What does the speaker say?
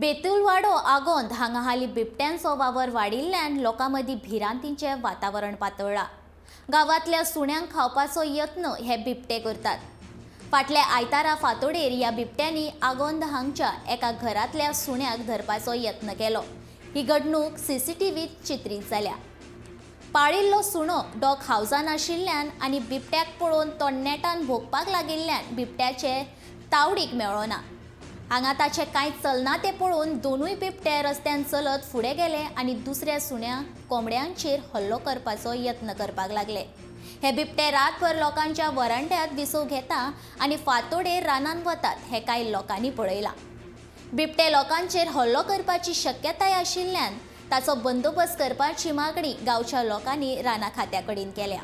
बेतुलवाडो आगोंद हांगा हालीं बिबट्यांचो वावर वाडिल्ल्यान लोकां मदीं भिरांतीचें वातावरण पातळ्ळां. गांवांतल्या सुण्यांक खावपाचो यत्न हे बिबटे करतात. फाटल्या आयतारा फांतोडेर ह्या बिबट्यांनी आगोंद हांगच्या एका घरांतल्या सुण्याक धरपाचो यत्न केलो. ही घडणूक सीसीटीव्हीत चित्रीत जाल्या. पाळिल्लो सुणो डॉग हावजान आशिल्ल्यान आनी बिबट्याक पळोवन तो नेटान भोंकपाक लागिल्ल्यान बिबट्याचे तावडीक मेळ्ळो ना. हांगा ताचें कांय चलना तें पळोवन दोनूय बिबटे रस्त्यान चलत फुडें गेले आनी दुसऱ्या सुण्या कोंबड्यांचेर हल्लो करपाचो यत्न करपाक लागले. हे बिबटे रातभर लोकांच्या वरांड्यांत विसव घेता आनी फांतोडेर रानांत वतात हें कांय लोकांनी पळयलां. बिबटे लोकांचेर हल्लो करपाची शक्यताय आशिल्ल्यान ताचो बंदोबस्त करपाची मागणी गांवच्या लोकांनी राना खात्या कडेन केल्या.